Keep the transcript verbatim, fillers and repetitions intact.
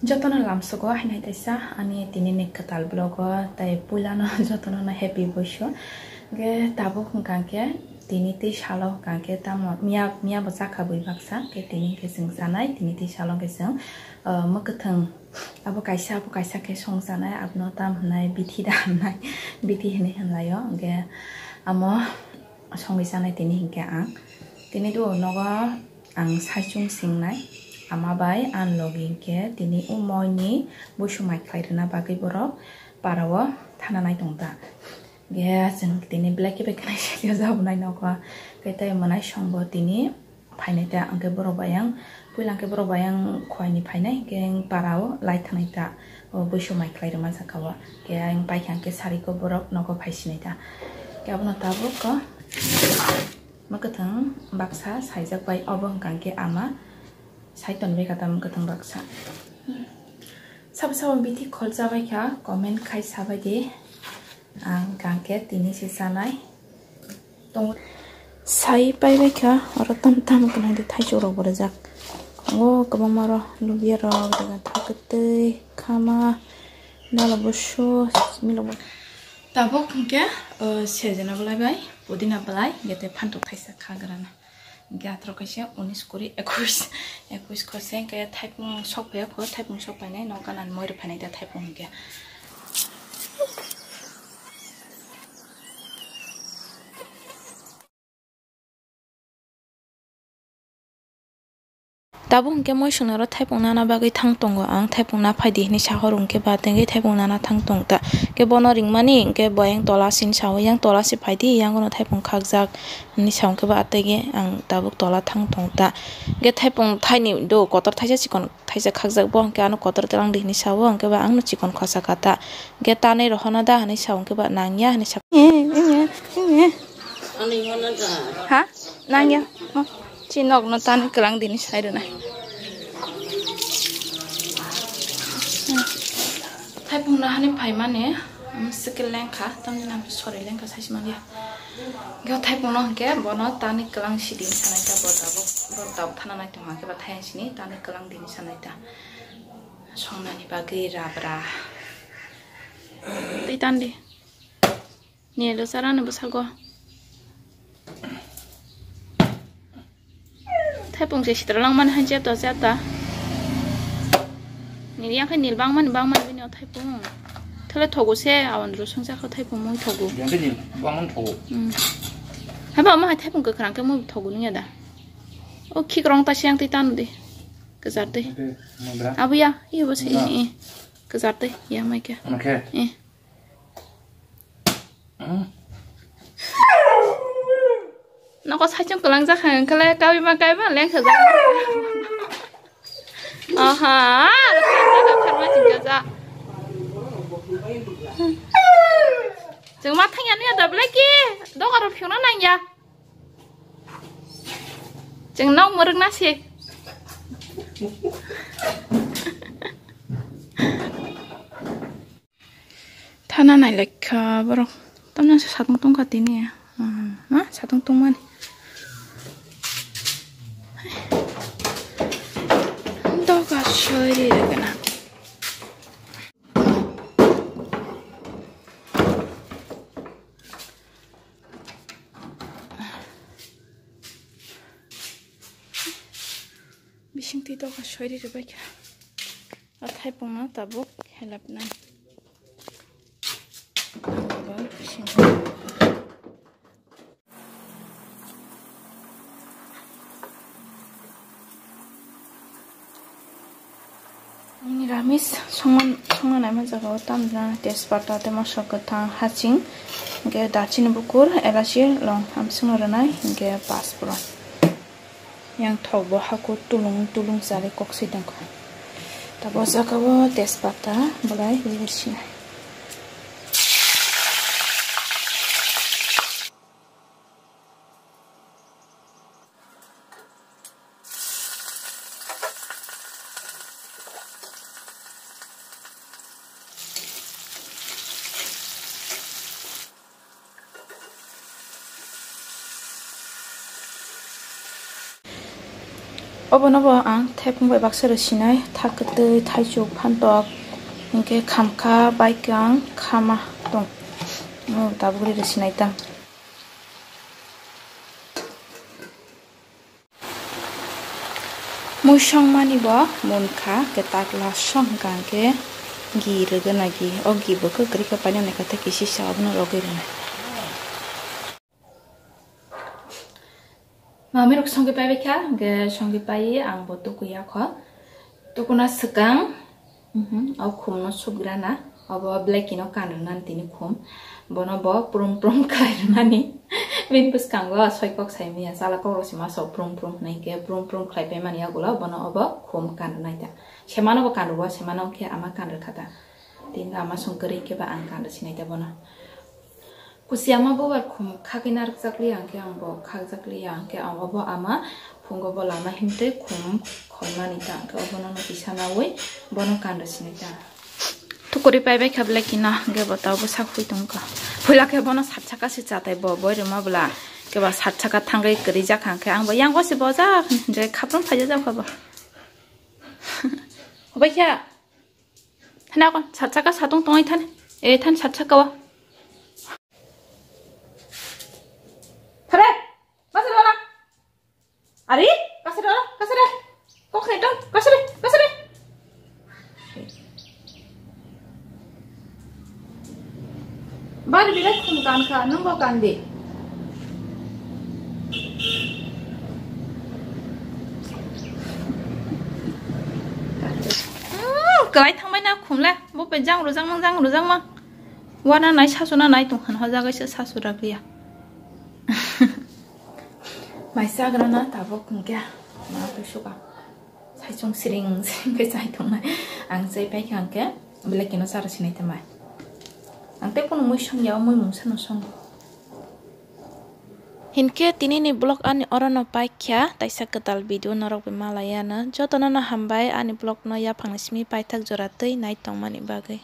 Jotono lamsogo hainai taisa ani tini ni kwtal vlog o, tai puilano jotono no happy boisu. Ge tabuk hwnkha khe tini tei salo hwnkha khe tamo miya, miya bo chakha bui baksa, khe tini khe chwng chanai, tini tei salo khe chwng, ah, mwkwthwng abo kaisa, abo kaisa khe song chanai, abono tam hwnai bithi da hwnai, bithi hwnwi hwnlaio. Ge amo songwi chanai tini hinkhe ang. Tini do nogo ang saichung singnai ama bai ang logi hinkhe tini o moini buisumai khlai rwna bagwi borok para o thana nai tong ta. Ge chwng tini belai khe bai khwnai saichung jabonai nogo. Khe tei mwnai songbo tini phainai ta, hwnkhe borok bai ang, puila hwnkhe borok bai ang khoini phainai, hwnkhe ang para o lai thanai ta, o buisumai khlai rwma saka o. Khe ang paikha hwnkhe sariko borok nogo phaisinai ta. Khe abono tabuk o mwkwthwng baksa saijak bai, obo hwnkha hwnkhe ama saiton bai kha ta mwkwthwng baksa. Sabo sabo bithi khol chabai kha, comment khai sabai di. Ang hwnkha khe tini se chanai tongo. Sai pai bai kha, oro tam tam kwnai de thaichuk rok bo rijak. Tongo kwbangma oro lubia rok, daga thak kwtwi, khama, dalo busu, milo bo. Tabuk hwnkhe, o, sejena belai bai, pudina belai, hwnkhe tei phantok thaisa kha grana. Hwnkhe atharo kaisa unis kuri ekwis, ekwis kho se hwnkhe thaipung sok phaiya kho, thaipung sok phainai nok ganani moi rwphainai da thaipung hwnkhe. Tabuk hwnkhe moi swngnaro thaipung nana bagwi thang tongo ang, thaipung na phaidi hinwi sahoro hwnkhe ba tengwi thaipung nana thang tong ta. Hwnkhe bono ringmani hwnkhe bo yang tola sini sao, yang tola se phaidi, yang uno thaipung khakjak. Hinwi sa hwnkhe ba ategi ang tabuk tola thang tong ta. Hwnkhe thaipung thaini do kotor thaisa chikon thaisa khakjak bo hwnkhe ano kotor twlang di hinwi sao hwnkhe ba angno chikon khosa kha ta. Hwnkhe tanwi rohorna da hinwi sa hwnkhe ba nangya hinwi sa. Ha? Nangya. Chi nokno tanwi kwlang di hinwi sai rwnai. Thaipung nahani phaimani, um, skill lengkha, tamni nam sorry lengkha saisi manya. Hwnkhe thaipungno hwnkhe bono tani kwlang sidi sanai ta, bo tabuk, bo tabuk thana nai tongkha, hwnkhe ba thayang sini tani kwlang dini sanai ta. Songnani bagwi rabra. Twi tandi. Nilo charano bwskango. Thaipung se sitra langmani hai jeta jeta. Nil yang khai nil bangmani bangmani bini o thaipung. Thale thogo se awan rosong jakha thaipung mui thogo. Yang khai nil bangmani thogo. Hmm. Hai ba ma hai thaipung kwkhwrang khe mui thogo nung ya da. O khikrong ta siang twi tanu de. Kwchar twi. Oke, mui bra. Abu ya, iyo bo se, na. Eh, eh. Kwchar twi, ya mai khe. Oke. Eh. Nokho saichung kwlang jakha hwnkhe le kaui ma kaui ma lengsa jak. Aha, kharma chingja ja. Chwng ma thangya nungya da belai ki doga rok phiyokna nangya. Chwng nok mwrwk na se. Thana nailaikha borok. Tamni satung tongkha tini. Hmm, ma satung tongmani. Doga soi ri rwgwna. Bisingtwi doga soi ri rwbaikha. O thaipungno tabuk helapnai. Niramis songna, songna naima jagao tamjani tejpata tei mosok kwthang haching, hwnkhe dachini bukur, elachi, long amsongno rwnai, hwnkhe pasporo. Yang thok bo hako tulung tulung chari kok si tongkha. Tabuk o jaga o tejpata bolai riri sinai. Obono bo ang thaiphung bai baksa rw sinai, thak kwtwi, thaichuk, phantok, hinkhe khamkha, baikang, khama tong. Omo tabuk rw sinai ta. Muisong mani bo munkha, kwtak la song hwnkha hwnkhe gi rwgwna gi. O gi bo khe kwrwi khe painani khe tei kisi sa obono rwgwi rwnai. Mamirok songwi paibaikha, hwnkhe songwi paiwi ang bo tukuya kho. Tukuna swkang, mhm, o khumno subgrana, obo blacky no kan rwnani tini khum. Bono bo prum prum khlai rwnani. Bini bwskango soi kok sai manya, chala kok rok se ma sok prum prum hwnwi khe prum prum khlai paimani yagulo bono obo khum kan rwnai ta. Semano bo kan rwo, semano khe ama kan rwkha ta. Tini ama song kwrwi khe ba ang kan rw sinai ta bono. Kusi ama bo bar khum khagwi narwkjak liya hwnkhe ang bo khakjak liya hwnkhe ang obo ama phungo bo lama himtwi khum kholmani ta hwnkhe obono no kisa naui bono kan rw sinai ta. Tukuri paibai kha blacky no hwnkhe bo tabuk sak hui tongkha. Phuila khe bono sat saka se chatai bo boi rwma bwla. Khe ba sat saka thangwi kwrwi jak kha hwnkhe ang bo yango se bojak hwnkhe khaprum phaijak kha bo. Hobai kha. Hana kon sat saka satung tongwi than. E than sat saka wa. Thare. Kasar wala. Ari, kasar wala, kasar. Kok hai dong, kasar, kasar. Bari birai khum kan kha, nung bo kan di. Hmm, kwlai thangbai na khum le, bo pe jang rujak mang, jang rujak mang. Wana nai sasu na nai tong han hojagwi se sasu rak liya. Mai chagra na tabuk hwnkhe ma twi suka. Saichung siring siring khe chai tongnai. Ang chai paikha hwnkhe belai kheno chara sinai tongmai. Ang tei kunu mui songya, o mui mungsa no songo. Hinkhe tini ni vlog ani oro no paikha, taisa kwtal video norok bai malaiya no. Jotono no hambai ani vlog no yaphang ni simi paithak jora twi nai tongmani bagwi.